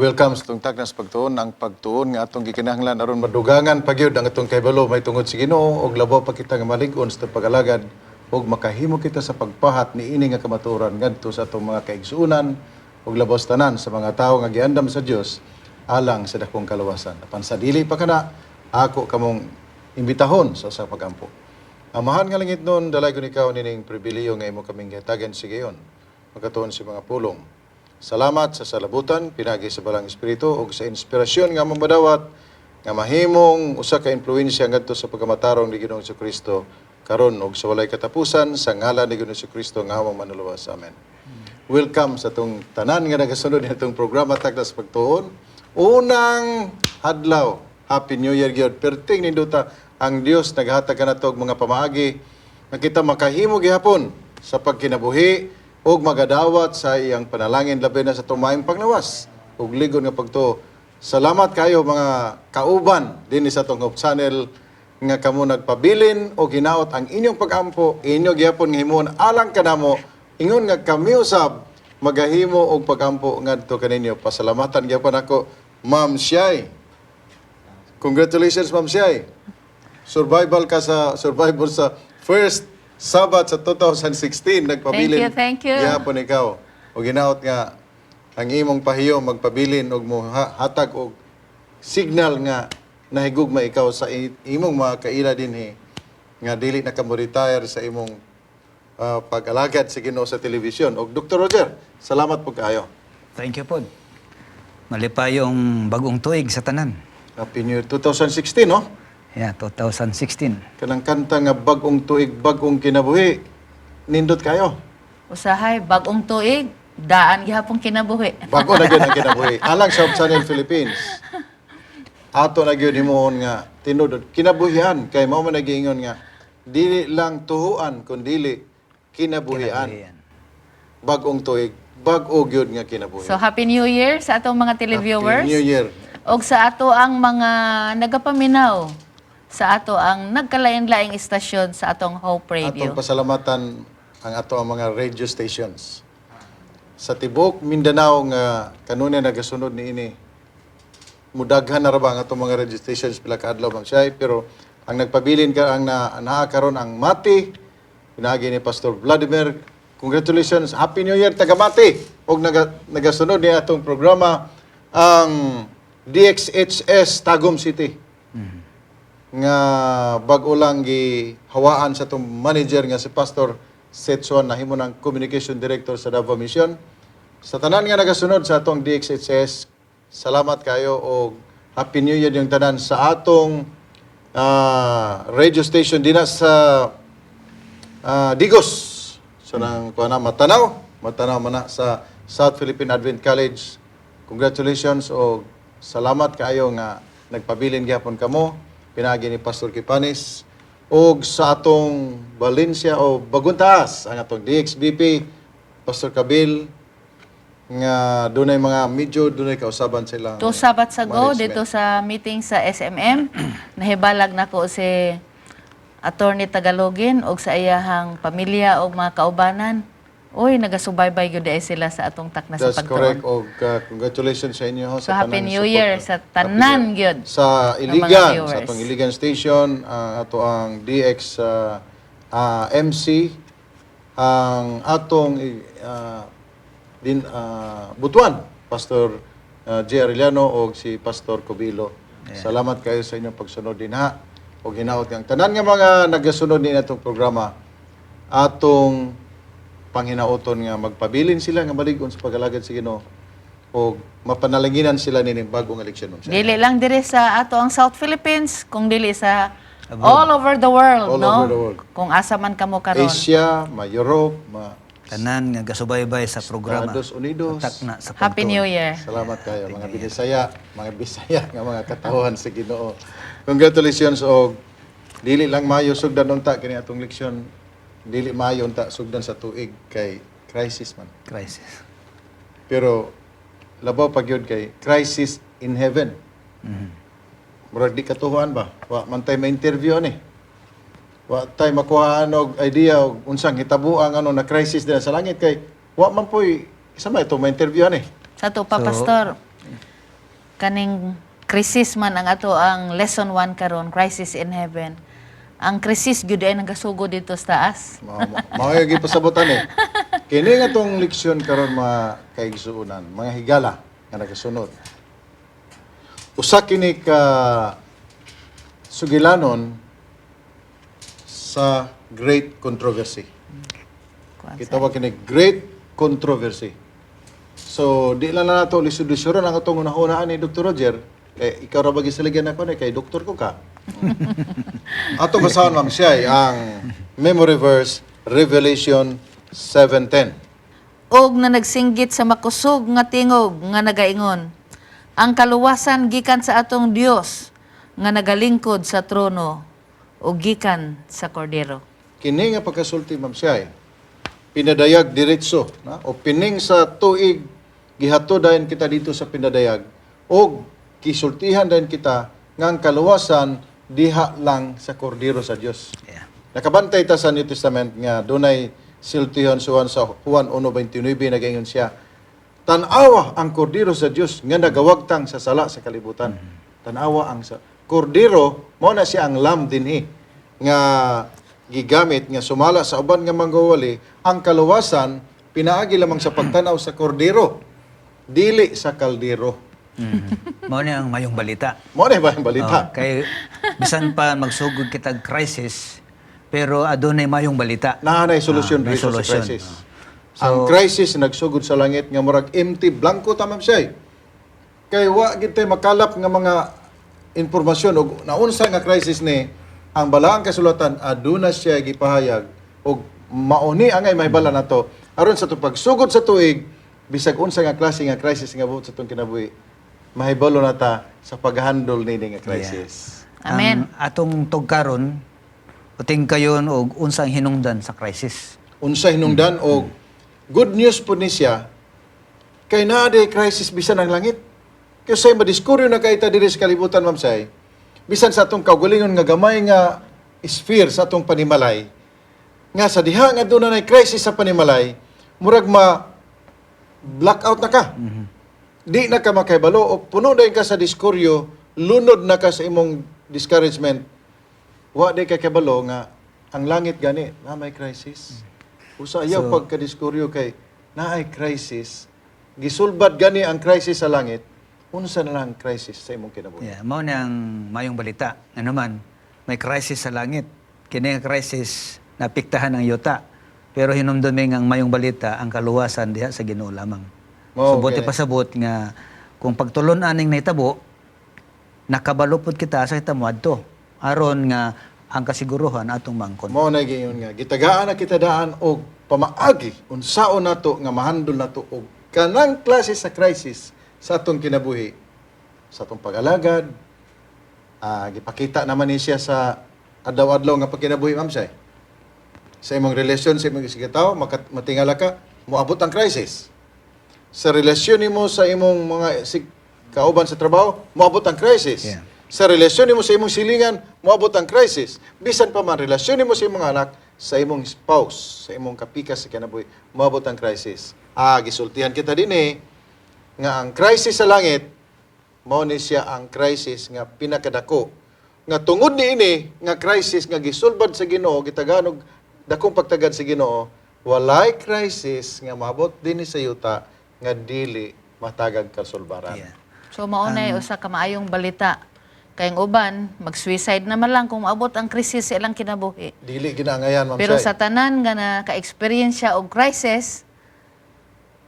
Welcome sa atong Takna sa Pagtuon, ang pagtuon nga atong gikinahanglan aron madugangan pa gyud ang atong kahibalo mahitungod sa Ginoo ug labaw pa kita nga malig-on sa atong pag-alagad ug makahimo kita sa pagpahat niini nga kamatuoran ngadto sa atong mga kaigsuonan ug labaw sa tanan sa mga tawo nga giandam sa Dios alang sa dakong kaluwasan. Apan sa dili pa kana, ako kamong imbitahon sa usa ka pagampo. Amahan nga langitnon, dalaygon ikaw nining pribilehiyo nga imo kaming gihatagan sa higayon makatuon sa mga pulong. Salamat sa salabutan, pinagi sa Balaang Espiritu ug sa inspirasyon nga among madawat nga mahimong usa ka impluwensya ngadto sa pagkamatarong ni Ginoong Kristo karon ug sa walay katapusan, sa ngalan ni Ginoong Kristo nga among Manluluwas. Amen. Welcome sa atong tanan nga nagasunod atong programa Takna sa Pagtuon. Unang adlaw, Happy New Year gyud. Perting nindota, ang Dios naghatag kanato og mga pamaagi nga kita makahimo gihapon sa pagkinabuhi ug magadawat sa iyang panalangin, labi na sa tumayong panglawas ug ligon nga pagtuo. Salamat kayo, mga kauban dinhi sa atong Hope Channel, nga kamo nagpabilin o ginaot ang inyong pagampo, inyo gihapon nga himuon alang kanamo, ingon nga kami usab magahimo og pagampo ngadto kaninyo. Pasalamatan gihapon ako, Ma'am Shai. Congratulations, Ma'am Shai. Survival ka sa survivor sa first Sabbath sa 2016, nagpabilin. Thank you, thank you. Gihapon ikaw. O ginaot nga ang imong pahiyo magpabilin og mo hatag og signal nga nahigugma ikaw sa imong mga kaila dinhi nga dili na ka mo retire sa imong pag-alagad sa Ginoo sa telebisyon. Og Dr. Roger, salamat po kaayo. Thank you po. Malipayong bagong tuig sa tanan. Happy New Year 2016, no? Yeah, 2016. Kanang kanta nga "Bagong Tuig, Bagong Kinabuhi". Nindot kayo. Usahay, bagong tuig, daan gihapon kinabuhi. Bago na gyud ang kinabuhi. Alang sa Hope Channel Philippines. Ato na gyud himuon nga tinuod kinabuhian kay mao man nagiingon nga dili lang tuhuan kun dili kinabuhian. Kinabuhian. Bagong tuig, bag-o gyud nga kinabuhi. So Happy New Year sa atong mga televiewers. Happy New Year. Og sa ato ang mga nagapaminaw sa ato ang nagkalain-laing istasyon sa atong Hope Radio. Atong pasalamatan ang ato ang mga radio stations sa tibok Mindanao nga kanunay nagasunod niini. Mudaghan na ra ba ang atong mga radio stations pila ka adlaw, Ma'am Shai, pero ang nagpabilin ka ang na naa karon ang Mati pinagi ni Pastor Vladimir. Congratulations, Happy New Year, taga Mati, og nagasunod ni atong programa ang DXHS Tagum City nga bag-o lang gihawaan sa atong manager nga si Pastor Setsuan, nahimo ng communication director sa Davao Mission. Sa tanan nga nagasunod sa atong DXHS, salamat kayo og Happy New Year yung tanan sa atong radio station dinha sa Digos. So nang kuha na Matanaw, Matanaw man na sa South Philippine Advent College. Congratulations og salamat kaayo nga nagpabilin gyapon kamo pinagi ni Pastor Kipanis, og sa atong Valencia o Bagontaas, ang atong DXBP, Pastor Kabil, nga dunay mga medyo dunay kausaban sila. 2 Sabbaths ago, management. dito sa meeting sa SMM, nahibalag nako si Attorney Tagalogin og sa iyahang pamilya og mga kaubanan. Uy, nagasubaybay gyud ay sila sa atong Takna sa That's Pagtuon. Correct. Og congratulations sa inyo ho, So, Happy tanang New Year support. sa tanan Happy New Year. gyud Sa ng mga Iligan, sa viewers. atong Iligan Station, ato ang DX MC, ang atong din Butuan, Pastor J. Arellano og si Pastor Cobilo. Salamat kayo sa inyong pagsunod dinha. Og hinaot nga ang tanan nga mga nagasunod ni atong programa, atong panghinauton nga magpabilin sila nga malig-on sa pag-alagad sa Ginoo og mapanalanginan sila nining bagong eleksyon, Ma'am Shai. Dili lang dire sa ato ang South Philippines, kung dili sa all over the world, All no? over the world. Kung asa man kamo karon. Asia, ma Europe, ma Tanan nga gasubaybay sa programa. Estados Unidos. Takna sa Happy Pagtuon. New Year. Salamat kayo, mga Binisaya, mga Bisaya nga mga katawhan sa Ginoo. Congratulations og dili lang maayo sugdan unta kini atong leksyon. Dili maayo unta sugdan sa tuig kay crisis man. Crisis. Pero labaw pa gyud kay crisis in heaven. Murag di katuhuan ba? Wa man tay ma-interview ani. Wa tay makuhaan og idea og unsang hitabuang ano na crisis din sa langit kay wa man poy sama ito ma-interview ani. Sa to pa, So, Pastor. Kaning crisis man ang ato ang lesson 1 karon, crisis in heaven. Ang crisis gyud ay nagasugod dito sa taas. Mao yung gipasabotan eh. Kini nga tong leksyon karon, mga kaigsuonan, mga higala nga nagasunod. Usa kini ka sugilanon sa great controversy. Kuan. Gitawag kini great controversy. So, di lang na nato lisod-lisoron ang atong unahunaan ni Dr. Roger. Eh, ikaw ra ba gisaligan ako ni kay doktor ko ka. Ato basahon, Ma'am Siay, ang memory verse, Revelation 7:10. Og na nagsinggit sa makusog nga tingog nga nagaingon, "Ang kaluwasan gikan sa atong Dios nga nagalingkod sa trono ug gikan sa Kordero." Kini nga pagkasulti, Ma'am Siay, pinadayag diretso na o pining sa tuig gihato dayon kita dito sa pinadayag og gisultihan dayon kita nga ang kaluwasan diha lang sa kordero sa Dios. Nakabantay ta sa New Testament nga dunay sultihon sa Juan, sa Juan 1:29, nagaingon siya, "Tan-awa ang kordero sa Dios nga nagawagtang sa sala sa kalibutan." Tan-awa ang sa kordero, mao na siya ang lamb dinhi nga gigamit nga sumala sa uban nga manggawali. Ang kaluwasan pinaagi lamang sa pagtan-aw sa kordero, dili sa kaldero. Mao ni ang mayong balita. Mao na ba ang balita? Oh, kay bisan pa magsugod kitag crisis, pero adunay mayong balita. Naa nay solusyon Ah, may dito sa solusyon. crisis. Ah. Ang crisis nagsugod sa langit nga murag empty blanco ta, Ma'am Shay. Kay wa gid tay makalap nga mga impormasyon og naunsa nga crisis ni ang balaang kasulatan aduna siya gipahayag og mauni angay mahibala nato aron sa atong pagsugod sa tuig, bisag unsa nga klase nga crisis nga buot sa atong kinabuhi, mahibalo na ta sa paghandle nini nga crisis. Amen. Ang atong tugkaron, uting kayon og unsang hinungdan sa crisis. Unsa hinungdan og good news po ni siya kay naa day crisis bisan ang langit. Kay say madiskuryo na kay ta diri sa kalibutan, Ma'am Say. Bisan sa atong kaugalingon nga gamay nga sphere sa atong panimalay, nga sa diha nga doon na crisis sa panimalay, murag ma blackout na ka. Di na ka makahibalo o puno dayon ka sa diskuryo, lunod na ka sa imong discouragement. Wa di ka kabalo nga ang langit gani na may crisis. Usa ayaw pagkadiskuryo kay naay crisis. Gisulbad gani ang crisis sa langit. Unsa na lang ang crisis sa imong kinabuhi? Yeah, mao ni ang mayong balita. Ano man, may crisis sa langit. Kini nga crisis napiktahan ang yuta. Pero hinumdumi ang mayong balita, ang kaluwasan diha sa Ginoo lamang. Mao, So buti kini. pasabot nga kung pagtulon aning nahitabo, nakabalo pod kita sa kita moadto aron nga ang kasiguruhan atong mangkon. Mao na giyon nga gitagaan na kita daan og pamaagi unsaon nato nga mahandol nato og kanang klase sa crisis sa atong kinabuhi, sa atong pag-alagad. Gipakita naman ni siya sa adlaw-adlaw nga pagkinabuhi, Ma'am Shay. Sa imong relasyon sa imong isigataw, matingala ka, moabot ang crisis. Sa relasyon nimo sa imong mga kauban sa trabaho, moabot ang crisis. Sa relasyon nimo sa imong silingan, moabot ang crisis. Bisan pa man relasyon nimo sa imong anak, sa imong spouse, sa imong kapikas sa kinabuhi, moabot ang crisis. Gisultihan kita din eh, nga ang crisis sa langit, mao ni siya ang crisis nga pinakadako. Nga tungod niini nga crisis nga gisulbad sa Ginoo, gitagaan og dakong pagtagad sa Ginoo, walay crisis nga maabot dinhi sa yuta nga dili matagag kasulbaran. So maunay usa ka maayong balita. Kay ang uban mag-suicide naman lang kung maabot ang krisis sa ilang kinabuhi. Dili ginangayan, Ma'am Pero Sai. sa tanan nga naka-experience siya og crisis,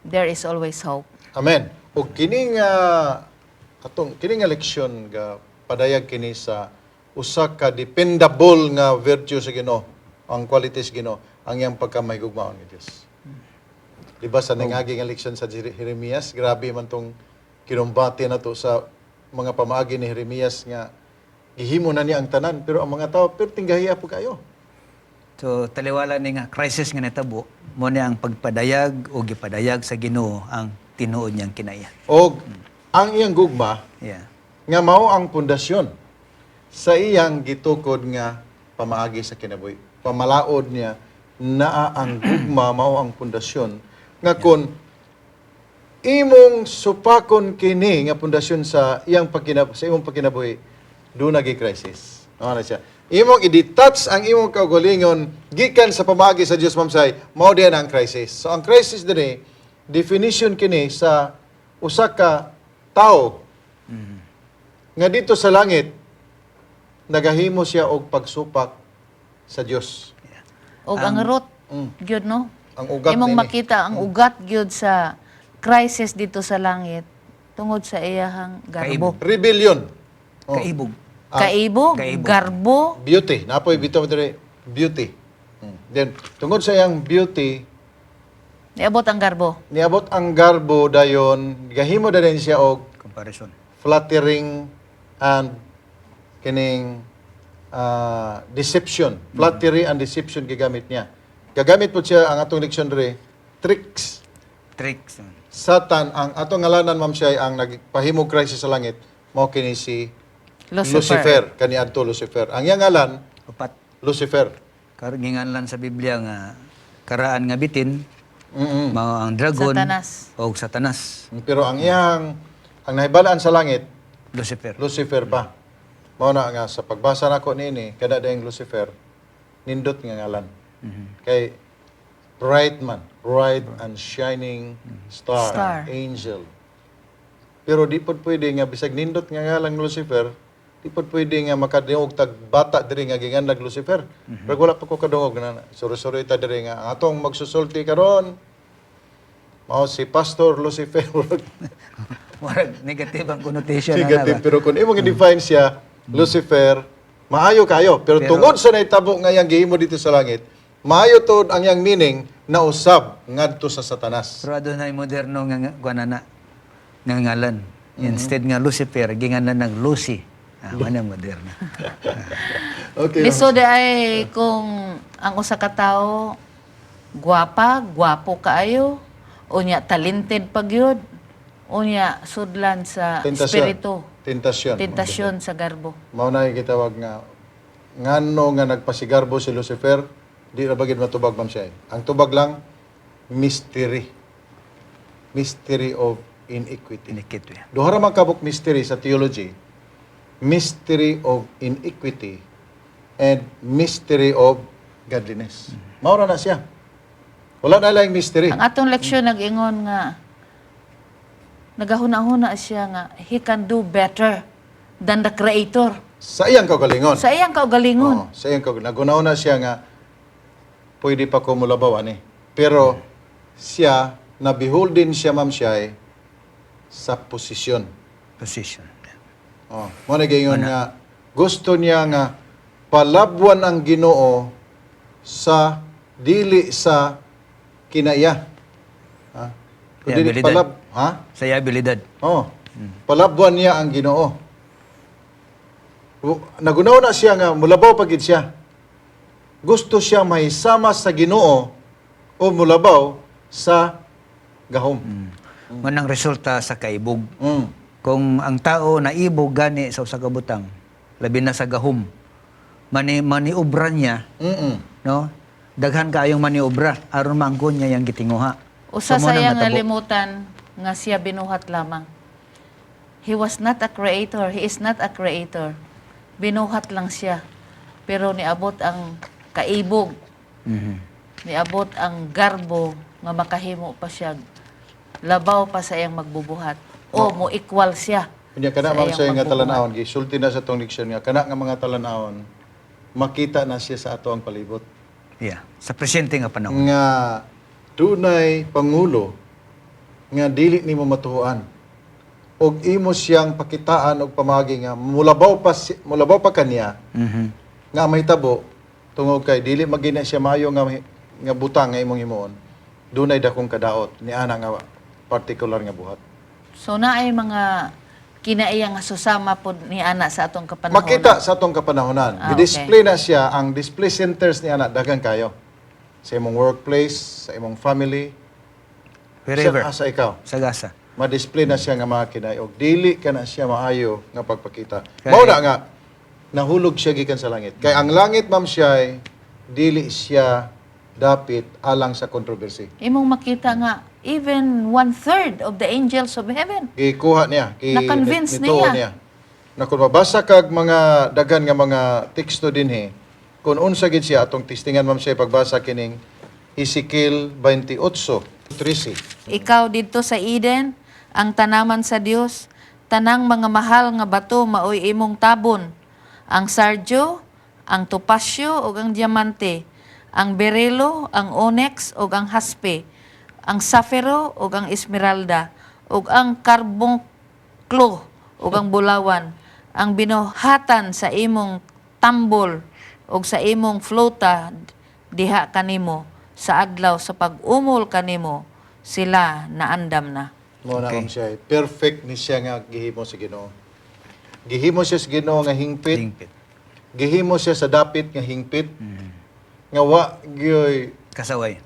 there is always hope. Amen. Og kini nga atong kini nga leksyon ga padayag kini sa usa ka dependable nga virtue sa Ginoo, ang qualities Ginoo, ang iyang pagkamahigugmaon nga Dios. Di ba sa nangagi nga leksyon sa Jeremias, grabe man tong kinumbati na to sa mga pamaagi ni Jeremias nga gihimo na niya ang tanan pero ang mga tao perting gahiya po kayo. So taliwala ni nga crisis nga nahitabo, mo ni ang pagpadayag o gipadayag sa Ginoo ang tinuod niyang kinaya. Og ang iyang gugma nga mao ang pundasyon sa iyang gitukod nga pamaagi sa kinabuhi. Pamalaod niya naa ang gugma mao ang pundasyon nga kon Imong supakon kini nga pundasyon sa imong pagkinabuhi, duna gyud crisis. Mao na siya. Imong i-detach ang imong kaugalingon gikan sa pamaagi sa Dios, Ma'am Sai, mao diyan ang crisis. So ang crisis dinhi, definition kini sa usa ka tawo nga dito sa langit nagahimo siya og pagsupak sa Dios. Og ang root gyud, no? Ang ugat Imong nini. Makita ang ugat gyud sa crisis dito sa langit tungod sa iyahang garbo. Rebellion. Oh. Kaibog. Kaibog, Kaibog. garbo. Beauty. Napoy bitaw dire beauty. Then tungod sa iyang beauty, Niabot ang garbo. Niabot ang garbo, dayon gahimo na din siya og Comparison. Flattering and kining deception. Flattery and deception gigamit niya. Gagamit po siya ang atong leksyon dire, tricks. Tricks. Satan ang atong ngalanan, Ma'am Shay, ang nagpahimog crisis sa langit mao kini si Lucifer. Lucifer, kaniadto Lucifer. Ang iyang ngalan Upat. Lucifer. Ginganlan sa Biblia nga karaan nga bitin, mao ang dragon Satanas. o Satanas. Pero ang iyang ang nahibalaan sa langit Lucifer. Lucifer pa. Mao na nga sa pagbasa nako niini, kada dayang Lucifer nindot nga ngalan. Kay bright man, bright and shining star, Star. Angel. Pero di pod pwede nga bisag nindot nga ngalan Lucifer, di pod pwede nga makadungog tag bata diri nga ginganlag Lucifer. Pero wala pa ko kadungog na suri-suri ta diri nga ang atong magsusulti karon mao si Pastor Lucifer. Murag negative ang connotation na Negative. ba? Pero kung imong i-define siya, Lucifer, maayo kayo. Pero, Pero- tungod sa nahitabo nga iyang gihimo dito sa langit, maayo tuod ang iyang meaning na usab ngadto sa Satanas. Pero adunay moderno nga kuan na nga ngalan. Instead nga Lucifer, ginganlan ng Lucy. Ah, man ang moderno. Okay. Lisod ay kung ang usa ka tawo gwapa, gwapo kaayo, unya talented pa gyud, unya sudlan sa Tentasyon. espiritu, Tentasyon. tentasyon sa garbo. Mao na yung gitawag nga ngano nga nagpasigarbo si Lucifer, di ra bagid matubag, Ma'am siya. Ang tubag lang, mystery. Mystery of iniquity. Inikit eh. Duha ra man kabuk mystery sa theology. Mystery of iniquity and mystery of godliness. Mao ra na siya. Wala na lang mystery. Ang atong leksyon nag-ingon nga nagahuna-huna siya nga he can do better than the creator. Sa iyang kaugalingon. Sa iyang kaugalingon. Oo, sa iyang kaugalingon. Nagunaw na siya nga pwede pa ko mulabaw ani. Pero siya nabehold din siya, Ma'am siya, sa posisyon. Position. Oh, mo na gayon nga gusto niya nga palabwan ang Ginoo sa dili sa kinaiya. Ha? Kung Yeah, dili abilidad. palab, ha? Sa iya abilidad. Oh. Palabwan niya ang Ginoo. Nagunaw na siya nga mulabaw pagid siya. Gusto siya mahisama sa Ginoo o mulabaw sa gahom. Man ang resulta sa kaibog. Kung ang tao naibog gani sa usa ka butang, labi na sa gahom, maniobra niya, no? Daghan kaayong maniobra aron maangkon niya yang gitinguha. Usa So, sa mao nang iyang natabo. nalimutan nga siya binuhat lamang. He was not a creator. He is not a creator. Binuhat lang siya. Pero niabot ang kaibog, niabot ang garbo nga makahimo pa siya. Labaw pa sa iyang magbubuhat. O mo equal siya. Unya kana Sa ma'am iyang sa nga pagbubuhat. talan-awon, gisulti na sa tong leksyon nga kana nga mga talan-awon makita na siya sa ato ang palibot. Yeah, sa presente nga panahon. Nga dunay pangulo nga dili nimo matuhuan og imo siyang pakitaan og pamagi nga mulabaw pa kaniya nga mahitabo tungod kay dili magina siya maayo nga butang nga imong himuon, dunay dakong kadaot ni ana nga particular nga buhat. So naay mga kinaiya nga susama pod ni ana sa atong kapanahon. Makita sa atong kapanahonan. Gi-display na siya, ang display centers ni ana daghan kayo. Sa imong workplace, sa imong family, Wherever. sa asa ikaw. Sa Gaza. Ma-display na siya nga mga kinay og dili ka na siya maayo nga pagpakita. Mao na nga nahulog siya gikan sa langit. Kay ang langit, Ma'am siya, dili siya dapit alang sa controversy. Imong makita nga Even one-third of the angels of heaven. Gikuha niya, Na-convince nituo niya. Na kung mabasa kag mga daghan nga mga teksto dinhi, kung unsa gid siya atong testingan, ma'am, siya pagbasa kining Ezekiel 28:13. Ikaw didto sa Eden, ang tanaman sa Dios, tanang mga mahal nga bato maoy imong tabon. Ang sardio, ang topasyo ug ang diamante, ang berilo, ang onyx ug ang haspe, ang safiro ug ang esmeralda, ug ang karbungklo ug ang bulawan, ang binuhatan sa imong tambol ug sa imong flota diha kanimo sa adlaw sa pag-umol kanimo sila naandam na. Mo na, ma'am siya. Perfect ni siya nga gihimo sa Ginoo. Gihimo siya sa Ginoo nga hingpit. Hingpit. Gihimo siya sa dapit nga hingpit. Nga wa gyoy Kasaway.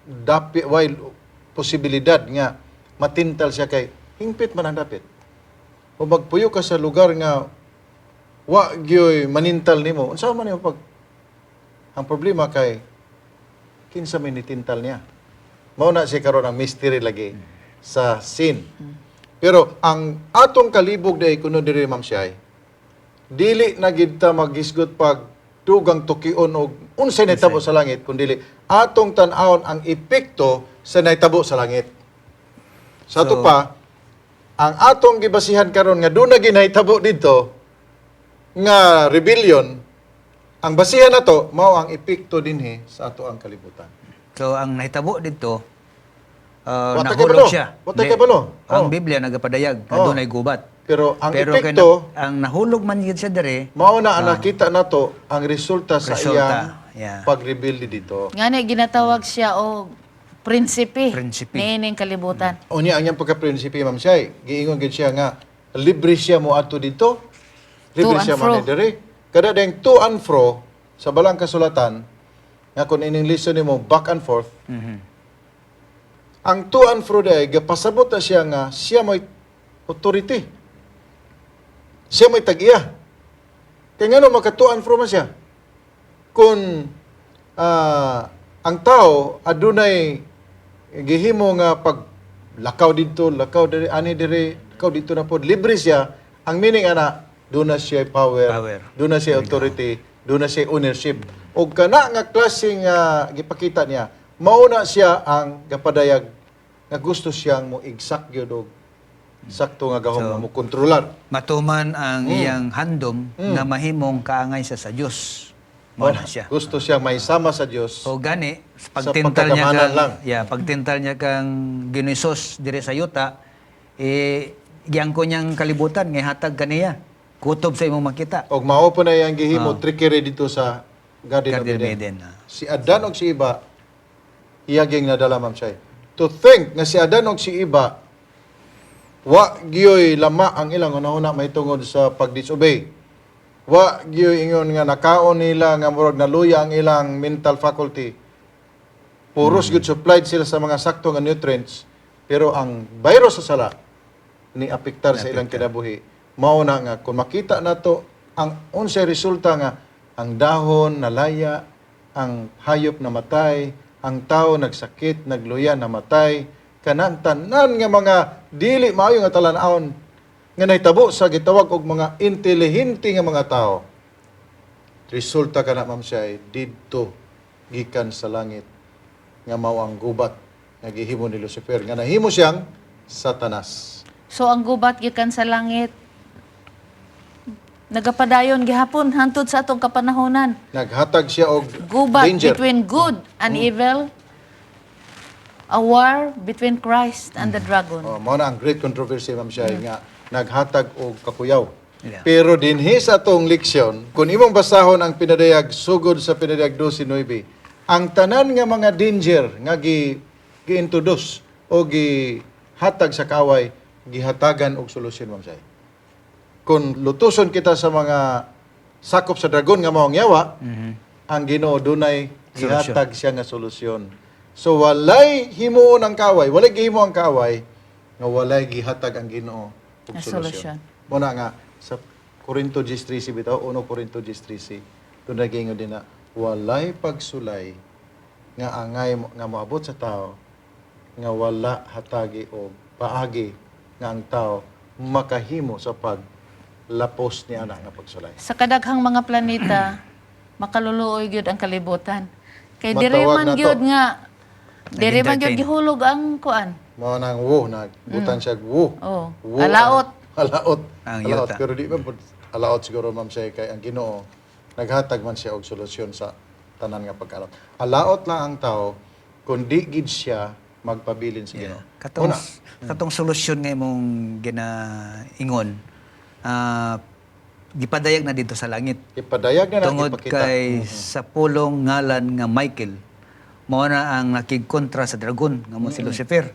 Dapit while posibilidad nga matintal siya kay hingpit man ang dapit. O magpuyo ka sa lugar nga wa gyoy manintal nimo. Unsa man nimo pag ang problema kay kinsa may nitintal niya. Mao na siya karon ang mystery lagi sa sin. Pero ang atong kalibog day kuno diri, ma'am siya, dili na gid ta maghisgot pag dugang tukion og unsay nahitabo sa langit, kun dili atong tan-awon ang epekto sa nahitabo sa langit. Sa ato pa, ang atong gibasihan karon nga duna ginahitabo didto nga rebellion, ang basihan nato mao ang epekto dinhi sa ato ang kalibutan. So ang nahitabo didto, Wa ta nahulog kabalo. siya. Wa ta Di- kabalo. Ang Oh. Biblia nagapadayag nga dunay gubat. Pero ang Pero kay epekto ang nahulog man gid siya diri, mao na ang nakita nato ang resulta sa Resulta, iyang pagrebelde dito. Ngani ginatawag siya og prinsipe, Prinsipe. niining kalibutan. Unya ang iyang pagka-prinsipe, ma'am siya, giingon gid siya nga libre siya mo adto dito. Libre To and siya fro. mo diri. Kada deng to and fro sa balang kasulatan nga kun ining listen nimo back and forth. Ang to and fro day gapasabot na siya nga siya may authority. Siya may tag-iya. Kay ngano maka to and fro man siya? Kung ang tao adunay gihimo nga pag lakaw didto, lakaw diri, ani diri, lakaw didto na pod, libre siya. Ang meaning ana, duna siya power, Power. duna siya authority, duna siya ownership. Og kana nga klase nga gipakita niya, mauna siya ang gapadayag nga gusto siyang mo igsak gyud og sakto nga gahom nga mo kontrolar. Matuman ang iyang handom na mahimong kaangay siya sa Dios. Mao na siya. Gusto siyang maisama sa Dios. So gani Sa pagtintal niya pagkakamanan kang lang. yeah, pagtintal niya kang Ginoong Hesus dire sa yuta, eh giyangko niyang kalibutan nga hatag kaniya. Kutob sa imong makita. Og mao po na iyang gihimo trickery dito sa Garden of Garden of Eden. Eden, ah. Si Adan og si Iba iyaging nadala, ma'am Shay. To think nga si Adan og si Iba wa gyoy lama ang ilang hunahuna mahitungod sa pag-disobey. Wa gyoy ingon nga nakaon nila nga murag naluya ang ilang mental faculty. Puros good supplied sila sa mga sakto nga nutrients, pero ang virus sa sala ni apektar sa ilang kinabuhi. Mao na nga kung makita nato ang unsay resulta nga ang dahon nalaya, ang hayop namatay, ang tao nagsakit, nagluya, namatay, kanang tanan nga mga dili maayo nga talan-awon nga nahitabo sa gitawag og mga intelihente nga mga tao. Resulta kana, ma'am siya, didto gikan sa langit nga mao ang gubat nga gihimo ni Lucifer nga nahimo siyang Satanas. So ang gubat gikan sa langit nagapadayon gihapon hangtod sa atong kapanahonan. Naghatag siya og Gubat danger. between good and evil, a war between Christ and the dragon. Oh, mao na ang great controversy, ma'am siya, nga naghatag og kakuyaw. Pero dinhi sa atong leksyon, kung imong basahon ang pinadayag sugod sa Pinadayag 12:9, ang tanan nga mga danger nga gi gi-introduce o gihatag sa kaway, gihatagan og solusyon, ma'am siya. Kung lutuson kita sa mga sakop sa dragon nga mao ang yawa, ang Ginoo dunay gihatag siya nga solusyon. So walay himuon ang kaway, walay gihimo ang kaway nga walay gihatag ang Ginoo og Nga solusyon. solusyon. Mao na nga sa Corinto 10:13 bitaw, 1 Corinto 10:13, dunay giingon din na walay pagsulay nga angay nga moabot sa tao nga wala hatagi o paagi nga ang tao makahimo sa paglapos ni ana nga pagsulay. Sa kadaghang mga planeta, makaluluoy gyud ang kalibutan. Kay dire Matawag man na to. gyud nga dire man gyud Nag-entertain. gihulog ang kuan. Mao nang wo nagbutan siya og wo. Oh, Wo alaot. Alaot. Ang Alaot yuta. pero di man pud alaot siguro, ma'am, siya kay ang Ginoo naghatag man siya og solusyon sa tanan nga pagkaalaot. Alaot lang ang tao kung di gid siya magpabilin sa Ginoo. Katong Una. katong solusyon nga imong ginaingon, gipadayag na dito sa langit. Ipadayag na na Tungod ipakita. kay sa pulong ngalan nga Michael, mao na ang nakigkontra sa dragon nga mo si Lucifer.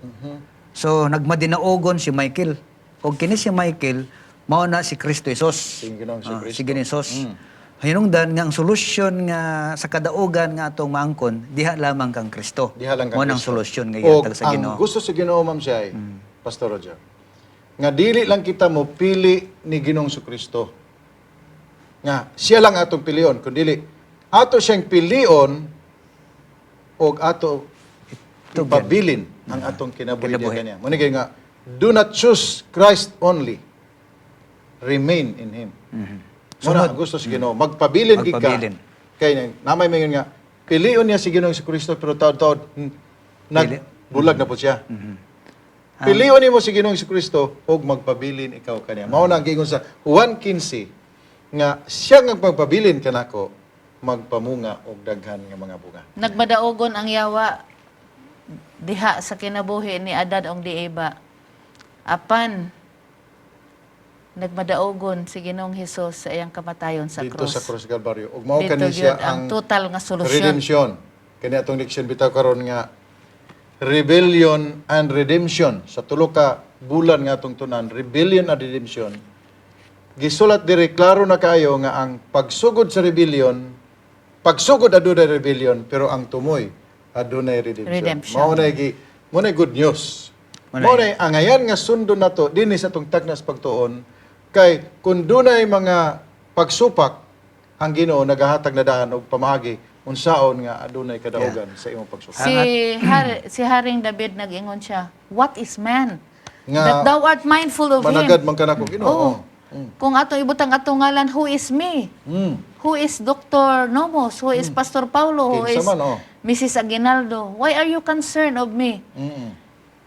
So nagmadinaogon si Michael. Og kini si Michael mao na si Kristo Jesus. Si Ginoong si Kristo. Si Ginoong Jesus. Hinungdan nga ang solusyon nga sa kadaugan nga atong maangkon diha lamang kang Kristo. Diha lang kang Mao nang Kristo. solusyon nga Og gihatag sa ang Ginoo. gusto sa Ginoo, ma'am siya ay, Pastor Roger, nga dili lang kita mo pili ni Ginoong Kristo. Nga siya lang atong pilion, kun dili ato siyang pilion og ato Itugyan. ipabilin ang atong kinabuhi diha Kinabuhi. kaniya. Mo ni kay nga do not choose Christ only. Remain in Him. Mo na ang gusto sa Ginoo, magpabilin gid ka. Magpabilin. Kay namay mayon nga pilion niya si Ginoong Kristo pero taod-taod nagbulag na po siya. Pilion nimo si Ginoong Kristo ug magpabilin ikaw kaniya. Mao na ang giingon sa Juan 15 nga siya nga magpabilin kanako magpamunga og daghan nga mga bunga. Nagmadaogon ang yawa diha sa kinabuhi ni Adan ug ni Eva. Apan nagmadaogon si Ginoong Hesus sa iyang kamatayon sa Dito krus. sa Krus Calvario. Ug mao Dito kani siya gyud ang ang total nga solusyon. redemption. Kani atong leksyon bitaw karon nga rebellion and redemption sa tulo ka bulan nga atong tunan, rebellion and redemption. Gisulat diri klaro na kaayo nga ang pagsugod sa rebellion, pagsugod adunay rebellion, pero ang tumoy adunay redemption. Redemption. Mao nay good news. Mao nay angayan nga sundon nato dinhi sa atong tagnas pagtuon kay kung dunay mga pagsupak ang Ginoo nagahatag na daan og pamaagi unsaon nga adunay kadaugan sa imong pagsupak. Si Haring David nag-ingon siya, "What is man Nga that thou art mindful of him?" Managad man kanako Ginoo. Oo. Kung atong ibutang atong ngalan, who is me? Who is Dr. Nomos? Who is Pastor Paulo? Who Kinsa is man, oh. Mrs. Aguinaldo? Why are you concerned of me?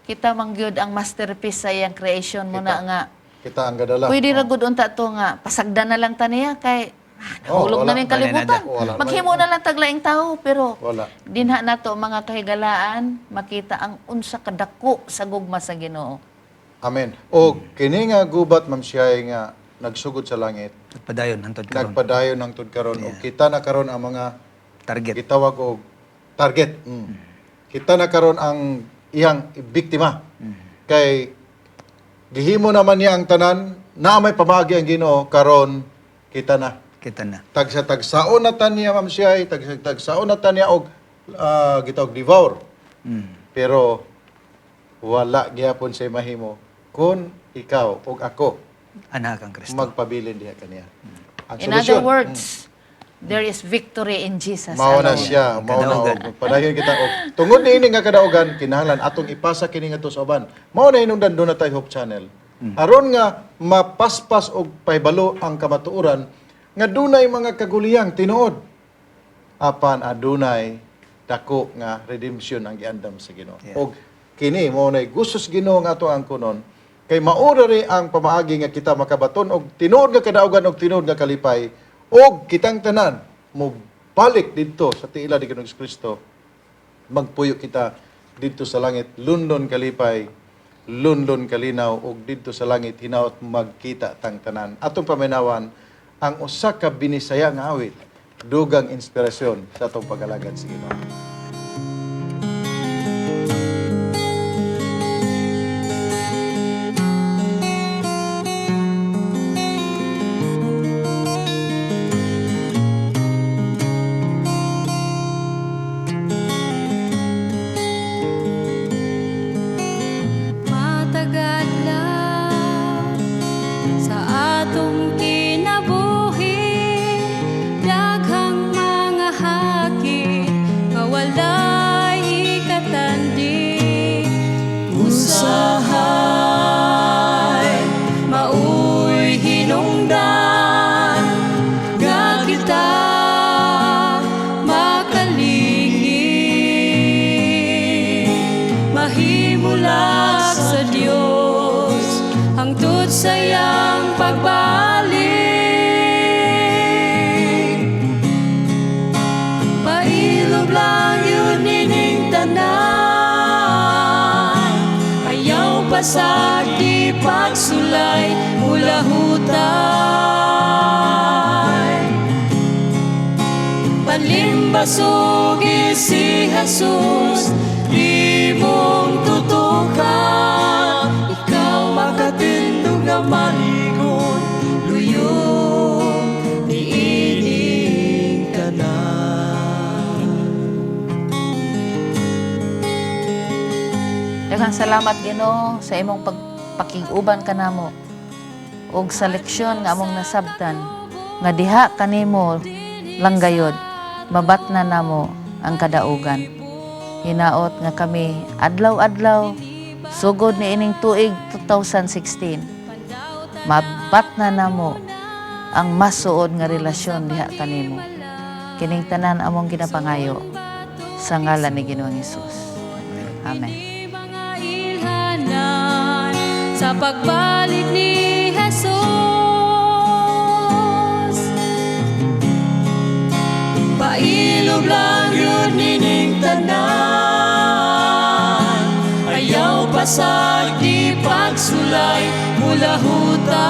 Kita man gyud ang masterpiece sa iyang creation mo na nga. Kita ang gadala. Pwede ra gud unta to nga pasagdan na lang ta niya kay Oh, nahulog wala. na ning kalibutan. Wala. Maghimo na lang taglaing tao pero Wala. dinha nato mga kahigalaan makita ang unsa kadako sa gugma sa Ginoo. Amen. O kini nga gubat, ma'am siyay, nga nagsugod sa langit, Nagpadayon hantod karon. nagpadayon ng tud karon og kita na karon ang mga Target. gitawag og target. Kita na karon ang iyang biktima. Kay gihimo naman niya ang tanan, na may pamaagi ang Ginoo karon kita na. Kita na. Tagsa tagsaon na tan niya, ma'am siyay, tagsa tagsaon na tan niya og gitawag devour. Pero wala gihapon say mahimo kun ikaw ug ako Anak ang Kristo. magpabilin diha kaniya. Ang In other solusyon, words, there is victory in Jesus mao na alone. siya, mao na Kadaugan. og padayon kita og tungod niini nga kadaugan kinahanglan atong ipasa kini ngadto sa uban. Mao na hinungdan doon na tayo Hope Channel. Aron nga mapaspas og pahibalo ang kamatuoran nga dunay mga kaguliyang tinuod apan adunay dako nga redemption ang giandam sa Ginoo. Yeah. Og kini mao nay gusto sa Ginoo nga ato ang kunon kay maura ri ang pamaagi nga kita makabaton og tinuod nga kadaugan og tinuod nga kalipay og kitang tanan mo balik didto sa tiila ni Ginoong Kristo, magpuyo kita didto sa langit lundon kalipay, lundon kalinaw, ug didto sa langit hinaot magkita tang tanan. Atong paminawan ang usa ka binisaya nga awit, dugang inspirasyon sa atong pag-alagad sa Ginoo. Matagad lang sa atong kinabuhi, daghang mga haki nga wala pasag di pagsulay mulahutay. Palimbasugi si Jesus, imong tutukan. Ikaw makatindog nga maligon, luyong niining tanan. Daghang salamat, Ginoo, sa imong pagpakig-uban kanamo ug sa leksyon nga among nasabtan nga diha kanimo lang gayod mabatna namo ang kadaugan. Hinaot nga kami adlaw-adlaw sugod ni ining tuig 2016 mabatna namo ang masuod nga relasyon diha kanimo. Kining tanan among ginapangayo sa ngalan ni Ginoong Hesus. Amen. Mga ilhanan sa pagbalik ni Jesus. Pailob lang yun nining tanan, ayaw pasag di pagsulay mulahutay.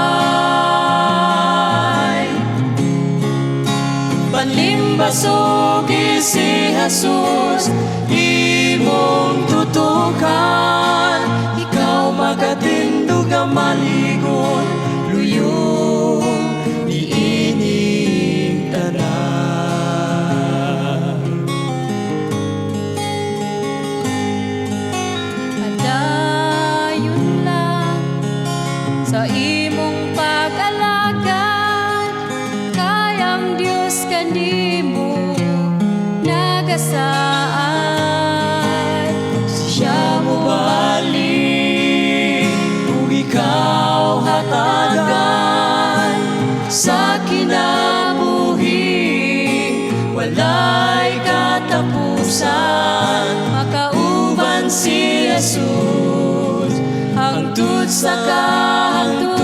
Palimbasugi si Jesus, imong tutukan. Ikaw makatindog nga maligon, luyong niining tanan. Padayon lang sa imong pag-alagad, kayang Diyos kanimo nagasaad. Siya mo balik ug ikaw hatagan sa kinabuhi walay katapusan. Makauban si Jesus hangtod sa kahangturan.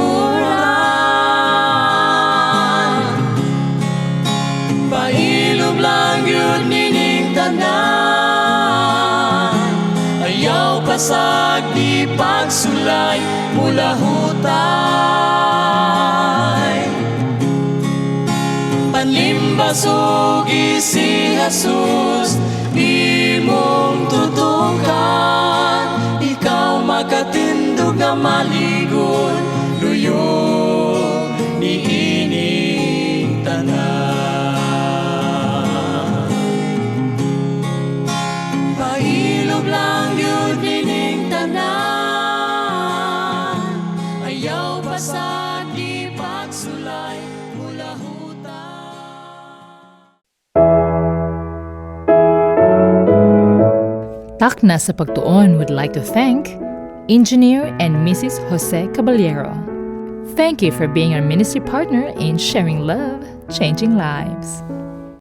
Pailob lang yun nining tanan, ayaw pasag di pagsulay mulahutay. Panlimbasugi si Jesus, imong tutukan. Ikaw makatindog nga maligon, luyong niining tanan. Pailob lang yun nining tanan, ayaw pasag di pagsulay mulahutan. Takna sa Pagtuon would like to thank Engineer and Mrs. Jose Caballero. Thank you for being our ministry partner in sharing love, changing lives.